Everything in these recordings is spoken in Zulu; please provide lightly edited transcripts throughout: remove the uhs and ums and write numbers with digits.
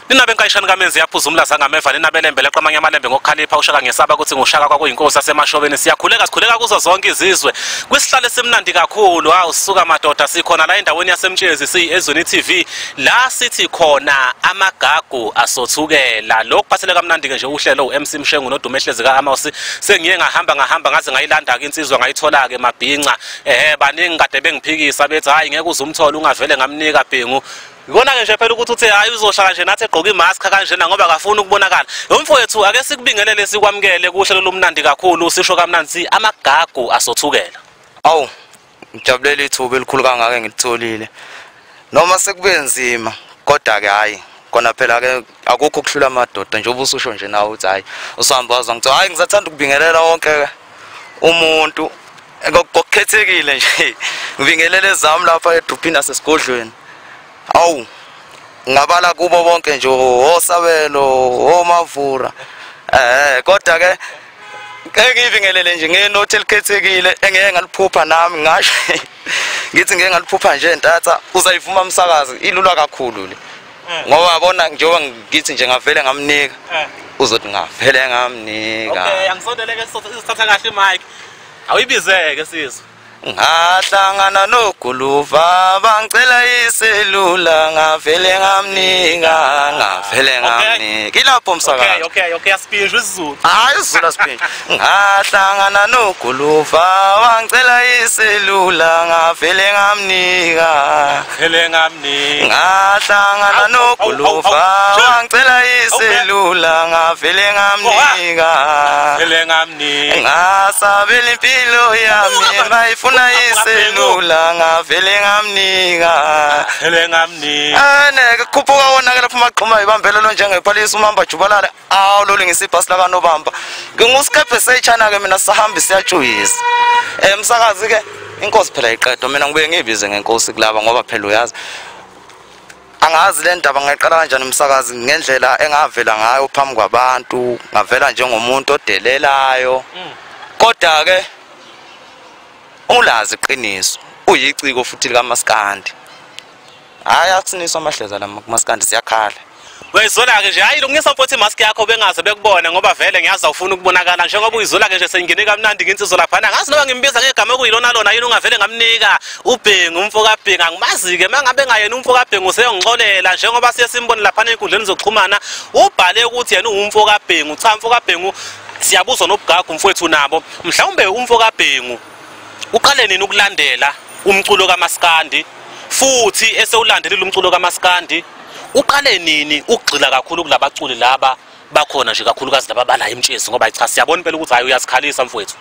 Ninabe nkayishani kamenzi yaphuza umlaza ngameva ninabelembe leqamanye amalembe ngokukhalipha ushaka ngesaba ukuthi ngushaka kwakuyinkosi yasemashobeni. Siyakhuleka sikhuleka kuzo zonke izizwe kwisihlalo esimnandi kakhulu. Hawu suka madoda, sikhona la endaweni yaseMtshezi, siyi Ezweni TV la sithi khona amagagu asothukela. Lokhu phathele kamnandi ke nje uhlelo uMC Mshengu noDumehlezi kaAmos. Sengiye ngahamba ngaze ngayilanda ke insizwa ngayithola ke mabhinca. Baningi kade bengiphikisa bethi hayi ngeke uzumthola ungavele ngamnika Bhengu. Ngibona ke nje phela ukuthi uthe hayi uzohlala nje nathi egqoka imask kanjena ngoba akafuni ukubonakala. Umfowethu ake sikubingelele sikwamukele kuhlelo lomnandi kakhulu, sisho kamnandi amagagu asothukela. Awu ngijabulela ithuba elikhulu kangaka engilitholile. Noma sekube nzima kodwa ke hayi kona phela ke akukho ukuhlula amadoda njengoba ususho nje nawe uthi hayi usihamba wazwa ngithi hayi ngizathanda ukubingelela wonke umuntu ngokukhethekile nje ngibingelele zami lapha edrobheni nasesigodlweni. Awu ngabala kubo bonke nje oSabelo oMavura, kodwa ke ngeke ngibingelele nje ngenothi elikhethekile engeke ngaliphupha nami ngasho ngithi ngeke ngaliphupha nje ntatha uzayivuma umsakazi ilula kakhulu le ngoba yabona njengoba ngithi nje ngavele ngamnika uzothi ngavele ngamnika. Okay, angisondeleke sizothatha kahle mic awuyibizeke sizwe. Ngahlangana noguluva bangicela iselula ngavele ngamnika ngavele ngamnika ilapho umsakazi. Okay asiphinjwe isiZulu. Hayi isiZulu asiphinjwe. Ngahlangana noguluva bangicela iselula ngavele ngamnika ngavele ngamnika. Ngahlangana noguluva bangicela iselula ngavele ngamnika ngavele ngamnika. Ngasabela impilo yami ifuna iselula ngavele ngamnika ngavele ngamnika. Neke khuphuka wona ke lapho amagxuma ibambelelo njengephalisa umhamba jubalala awu lolungisa ibhasi la kaNobamba. Ngingusikephe seyitshana ke mina sahamba siyajuyisa. Msakazi ke inkosi phela iqedwa mina ngibuye ngibize ngenkosi kulaba ngoba phela uyazi angazi le ndaba ngayiqala kanjani umsakazi ngendlela engavela ngayo phambi kwabantu ngavela njengomuntu odelelayo. Kodwa ke ulazi iqiniso uyiciko futhi likaMaskandi. Hayi akusiniswa amahleza la kuMaskandi siyakhala. Uyizwela ke nje hayi lungisa mfowethu imask yakho bengaze bekubone ngoba vele ngiyazi awufuna ukubonakala njengoba uyizwela ke nje sengingene kamnandi nginsizwa laphana. Ngazi noma ngimbiza ngegama okuyilona lona yini ungavele ngamnika uBhengu umfo kaBhengu angimazi ke mangabe ngayena umfo kaBhengu useyongixolela njengoba siye simbone laphana enkundleni zokuxhumana ubhale ukuthi yena uwumfo kaBhengu. Cha mfo kaBhengu siyabuzwa nobugagu mfowethu nabo. Mhlawumbe umfo kaBhengu uqale nini ukulandela umculo kaMaskandi futhi esewulandelile umculo kaMaskandi uqale nini ukugxila kakhulu kulabaculi laba bakhona nje kakhulukazi laba bala eMtshezi ngoba cha siyabona impela ukuthi hayi uyasikhalisa mfowethu.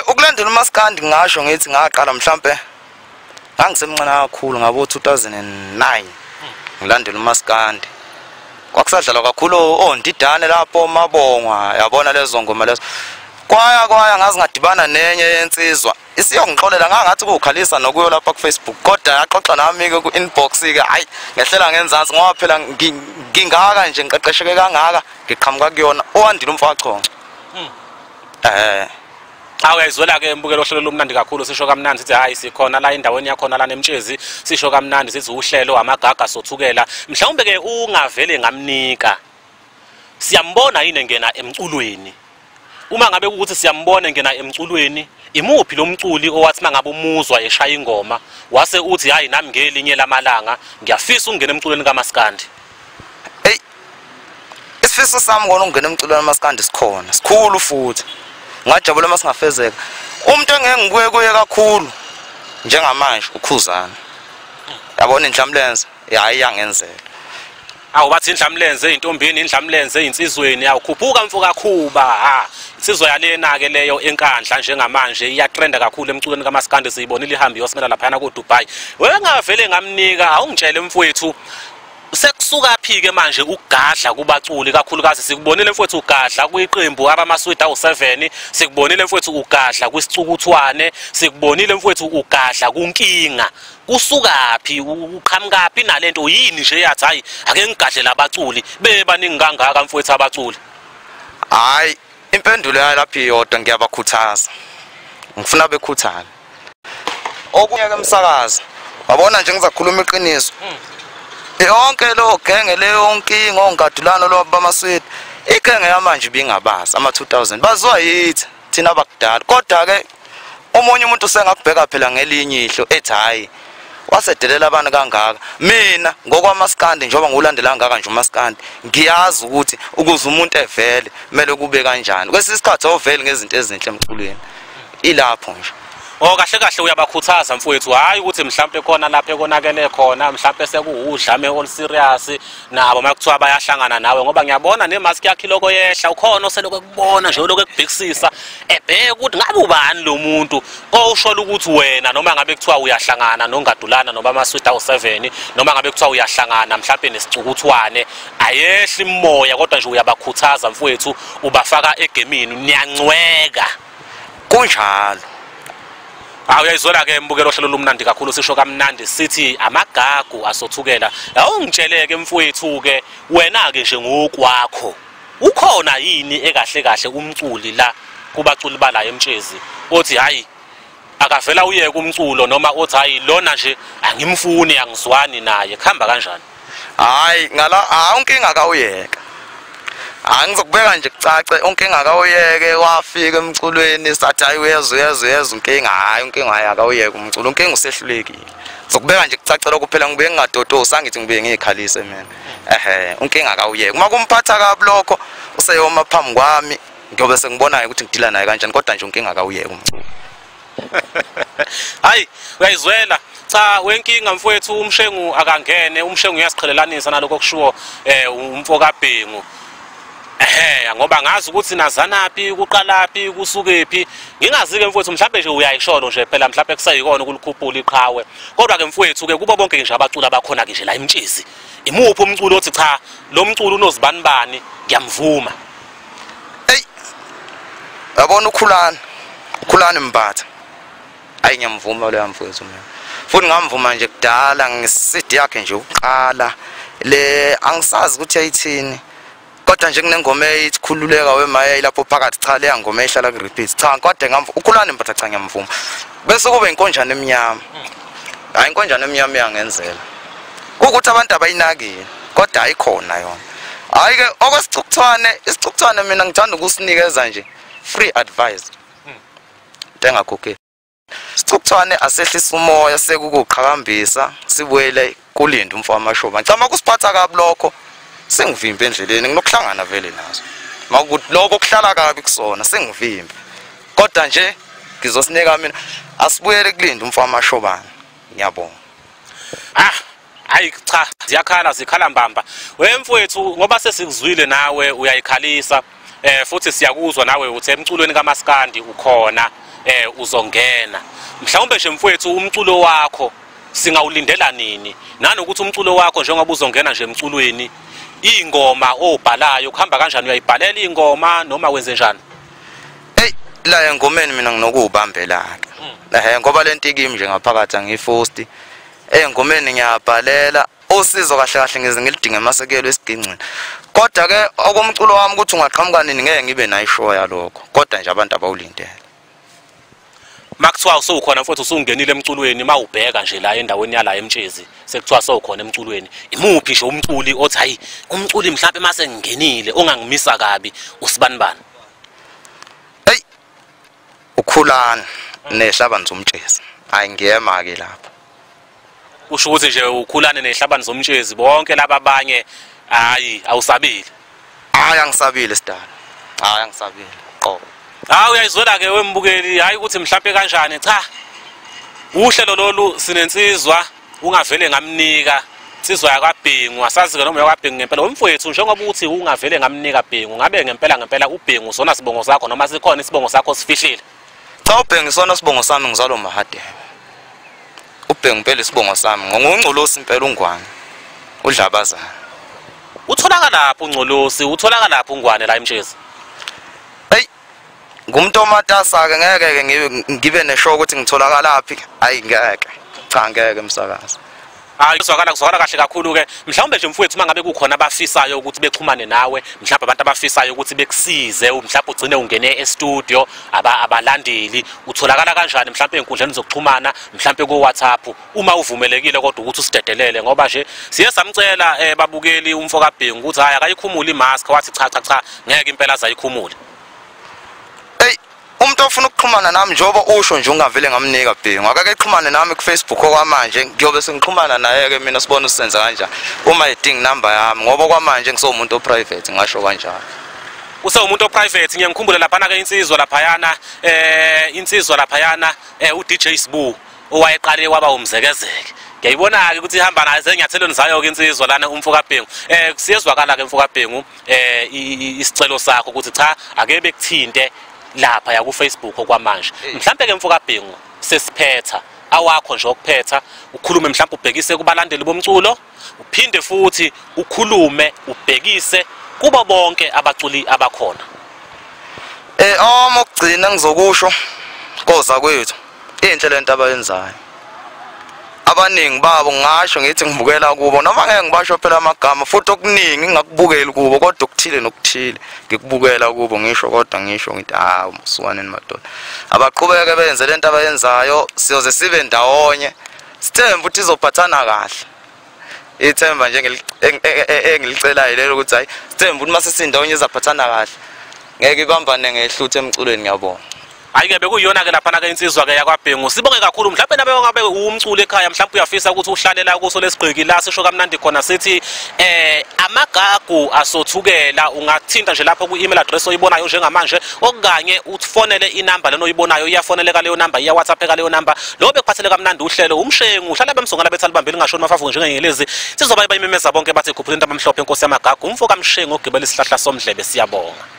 Ukulandela uMaskandi ngisho ngithi ngaqala mhlambe ngangisemncane kakhulu ngabo 2009 ngilandela uMaskandi. Kwakusadlalwa kakhulu ondidane lapho mabongwa yabona lezo ngoma lezo. Kwaya ngazi ngadibana nenye yensizwa isiyongixolela ngangathi kukhalisa nokuyo lapha ku Facebook kodwa yaxoxa nami ke ku inbox ke hayi ngehlela ngenzansi ngoba phela ngingaka nje ngiqeqesheke kangaka ngiqhamuka kuyona owandile umfachongo. Awuyizwela ke mbukelo ohlelo lomnandi kakhulu sisho kamnandi sithi hayi sikhona la endaweni yakhona la neMtshezi sisho kamnandi sithi uhlelo amagaga sothukela. Mhlawumbe ke ungavele ngamnika siyambona yini ngena emculweni. Uma ngabe ukuthi siyambona ngena emculweni imuphi lo mculi owathi mangabe umuzwa eshaya ingoma wase uthi hayi nami ngelinye lamalanga ngiyafisa ukungena emculweni kaMaskandi? Hey isifiso sami kona ukungena emculweni kaMaskandi sikhona sikhulu futhi ngajabula masingafezeka. Umuntu engeke ngibuye kuye kakhulu njengamanje uKhuzana yabona indlamlenze hayi iyangenzela. Awu bathi indlamlenze intombini indlamlenze insizweni awukhuphuka mfo kaKhuba. Ha insizwa yalena ke leyo enkandla njengamanje iyatrenda kakhulu emculweni kaMaskandi siyibonile ihambi yosimela laphana ku Dubai. Wengavele ngamnika awungitshele mfowethu sekusuka phi ke manje ukugadla kubaculi kakhulukazi sikubonile mfowethu ugadla kwiqembu abamaswidi awu7 sikubonile mfowethu ugadla kwisicukuthwane sikubonile mfowethu ugadla kunkinga. Kusuka phi uqhamuka phi nalento yini nje yathi hayi ake ngigadle labaculi bebaningi kangaka mfowethu abaculi? Hayi impendulo yayo lapha iyodwa ngiyabakhuthaza ngifuna bekhuthane. Okunye ke umsakazi wabona nje ngizakhuluma iqiniso. Yonke lo genge leyo nkinga ongadulana lo bamaswidi igenge yamanje ibingabazi ama 2000 baziwa yithi thina abakudala. Kodwa ke omunye umuntu usengakubheka phela ngelinye ihlo ethi hayi wasedelela abantu kangaka. Mina ngokwamaskandi njengoba ngiwulandela kangaka nje umaskandi, ngiyazi ukuthi ukuze umuntu evele kumele kube kanjani. Kwesinye isikhathi awuveli ngezinto ezinhle emculweni, ilapho nje. Oh kahle kahle uyabakhuthaza mfowethu, hayi ukuthi mhlambe khona lapha ekonakele khona mhlambe sekuwudlame all serious nabo makuthiwa bayahlangana nawe, ngoba ngiyabona nemask yakhe iloko yehla, ukhona oseloko ekubona nje oloko ekubhekisisa ebheka ukuthi ngabe ubani lo muntu oshola ukuthi wena noma ngabe kuthiwa uyahlangana nongadulana noma amaswidi awu7 noma ngabe kuthiwa uyahlangana mhlambe nesicukuthwane ayehli imoya, kodwa nje uyabakhuthaza mfowethu, ubafaka egemini, niyancweka kunjalo. Hawu uyayizwela ke mbukelo ohlelo lumnandi kakhulu, sisho kamnandi sithi amagagu asothukela. Awungitsheleke mfowethu ke wena ke nje ngokwakho ukhona yini ekahle kahle umculi la kubaculi bala eMtshezi othi hayi akavela uyeke umculo, noma othi hayi lona nje angimfuni angizwani naye, kuhamba kanjani? Hayi ngala unkinga kawuyeka. Angizokubeka nje kucace, unkinga akawuyeke. Wafika emculweni sathi hayi uyeza unkinga, hayi unkinga hayi akawuyeke umculo, unkinga usehlulekile. Ngizokubeka nje kucace lokho phela, ngibuye ngingadodosi, angithi ngibuye ngikhalise mina. Ehhe, unkinga akawuyeke. Uma kumphatha kabi lokho useyoma phambi kwami, ngiyobe sengibonayo ukuthi ngidila naye kanjani, kodwa nje unkinga akawuyeke umculo. Hayi uyayizwela. Cha wenkinga mfowethu, umshengu akangene, umshengu uyasiqhelelanisa nalokho okushiwo umfo kaBhengu. Ehhe, ngoba ngazi ukuthi nazanaphi, kuqalaphi, kusukephi. Ngingazi ke mfowethu mhlawumbe nje uyayisholo nje phela mhlawumbe kusayikona ukulikhuphula iqhawe. Kodwa ke mfowethu ke kubo bonke nje abaculi abakhona ke nje la eMtshezi, imuphi umculo othi cha lo mculo unozibanibani ngiyamvuma? Hey, yabona uKhulani, uKhulani Mbatha, hayi ngiyamvuma lo mfowethu mina. Futhi ngamvuma nje kudala ngisidi yakhe nje ukuqala le, angisazi ukuthi ayithini. Kodwa nje kunengoma eyithi khululeka wemaya lapho phakathi, cha leya ngoma ehlala ku repeat. Cha kodwa ngamvuma uKhulani Mbatha, cha ngiyamvuma. Bese kube inkonjane emnyama. Hayi inkonjane emnyama iyangenzela. Ukuthi abantu abayinakile kodwa ayikhona yona. Hayi ke okwesicukuthwane, isicukuthwane mina ngithanda ukusinikeza nje free advice. Into engakhokheli. Isicukuthwane asehlisa umoya sekukuqhakambisa sibuyele kulinda umfo wamashoba. Ngicama kusiphatha kabi lokho, sengivimbe endleleni, nginokuhlangana vele nazo. Makuthi lokho kuhlala kabi kusona sengivimbe. Kodwa nje ngizosinika mina asibuyele kulinda umfo wamashobana. Ngiyabonga. Ah, hayi cha ziyakhala, zikhala mbamba. Wemfowethu ngoba sesikuzwile nawe uyayikhalisa, futhi siyakuzwa nawe uthi emculweni kaMaskandi ukhona, uzongena. Mhlawumbe nje mfowethu umculo wakho singawulindela nini? Nanokuthi umculo wakho njengoba uzongena nje emculweni, ingoma obhalayo kuhamba kanjani? Uyayibhalela ingoma noma wenze njani? Hey, la engomeni mina nginokubambela ke. Ehhe, ngoba lento ikimi nje ngaphakathi angiyifosti. Engomeni ngiyabhalela usizo kahle kahle ngize ngilidinge emasekelo esiginqini. Kodwa ke okomculo wami ukuthi ungaqhamuka nini ngeke ngibe nayo ishow yalokho. Kodwa nje abantu abawulindele. Makuthiwa usewukhona mfowethu usungenile emculweni, mawubheka nje la endaweni yala eMtshezi sekuthiwa sewukhona emculweni, imuphi nje umculi othi hayi umculi mhlawumbe mase ngingenile ongangimisa kabi usibanibani? Hey, uKhulani nehlabani zomtshezi. Hayi ngiyema ke lapho. Usho ukuthi nje uKhulane nehlabani zomtshezi bonke laba abanye hayi awusabile? Hayi angisabile sidala. Hayi angisabile qobo. Hayi uyayizwela ke wembukeli, hayi ukuthi mhlawumbe kanjani. Cha uhlelo lolu sinensizwa ungavele ngamnika insizwa yakwaBhengu, asazi ke noma yakwaBhengu ngempela. Umfowethu njengoba uthi ungavele ngamnika Bhengu, ngabe ngempela ngempela uBhengu sona sibongo sakho noma sikhona isibongo sakho sifihlile? Cha uBhengu sona sibongo sami, ngizalwa uMahadebe. uBhengu impela isibongo sami, ngongungcolosi impela uNgwane uDlabazana. Utholakala lapho uNgcolosi, utholakala lapho uNgwane la eMtshezi? Hey, ngumuntu omatasa ke, ngeke ke ngibe neshow ukuthi ngitholakala phi. Hayi ngeke, cha ngeke msakazi. Hayi, kuzwakala kahle kakhulu ke. Mhlawumbe nje mfowethu mangabe kukhona abafisayo ukuthi bexhumane nawe, mhlawumbe abantu abafisayo ukuthi bekusize, mhlawumbe ugcine ungene e-studio, abalandeli, utholakala kanjani mhlawumbe ey'nkundleni zokuxhumana, mhlawumbe ku-WhatsApp, uma uvumelekile kodwa ukuthi usidedelele, ngoba nje siye samcela babukeli umfo kaBhengu ukuthi hayi akayikhumule imask, wathi cha cha cha ngeke impela azayikhumule. Umuntu ofuna ukuxhumana nami njengoba usho nje ungavele ngamnika Bhengu, akake exhumane nami ku Facebook okwamanje, ngiyobe sengixhumana naye ke mina sibone usenza kanjani uma edinga inamba yami, ngoba kwamanje ngisewumuntu oprivate, ngasho kanjalo. Usewumuntu oprivate. Ngiye ngikhumbule laphana ke insizwa laphayana, insizwa laphayana uDJ Sbu owayeqale waba umzekezeke. Ngiyayibona ke ukuthi ihamba naye senyathelweni zayo ke insizwa lana umfo kaBhengu. Siyezwakala ke umfo kaBhengu isicelo sakho ukuthi cha ake bekuthinte lapha ya ku Facebook okwamanje. Mhlambe ke mfo kaBhengu sesiphetha awakho nje okuphetha, ukhulume mhlambe ubhekise kubalandeli bomculo, uphinde futhi ukhulume ubhekise kubo bonke abaculi abakhona. Okugcina ngizokusho koza kwethu, inhle lento abayenzayo. Abaningi babo ngisho ngithi ngibukela kubo, noma ngeke ngibasho phela amagama, futhi okuningi ngingakubukeli kubo, kodwa okuthile nokuthile ngikubukela kubo, ngisho kodwa ngisho ngithi hawu musukaneni madoda, abaqhubeke benze lento abayenzayo, siyoze sibe ndawonye, sithembe ukuthi izophathana kahle. Ithemba nje engilicelayo lelo ukuthi hayi sithembe ukuthi mase sindawonye izaphathana kahle, ngeke ibambane ngehluthe emculweni. Ngiyabonga. Hayi-ke bekuyiyona-ke laphana-ke insizwa-ke yakwaBhengu. Sibonge kakhulu. Mhlawumbe nabe ngabe umculo ekhaya, mhlawumbe uyafisa ukuthi uhlale la kuso lesigqiki la sisho kamnandi khona sithi amagagu asothukela, ungathinta nje lapho ku-email address oyibonayo njengamanje, okanye ufonele inamba lena oyibonayo, iyafoneleka leyo namba, iya-WhatsApp-eka leyo namba. Lo bekuphathele kamnandi uhlelo uMshengu, uhlala bemsongela bethi alibambele ngashoni mafafu njengengelezi. Sizoba bayimemeza bonke bathi khuphula into abamhlophe inkosi yamagagu, umfo kaMshengu ogibela isihlahla somdlebe. Siyabonga.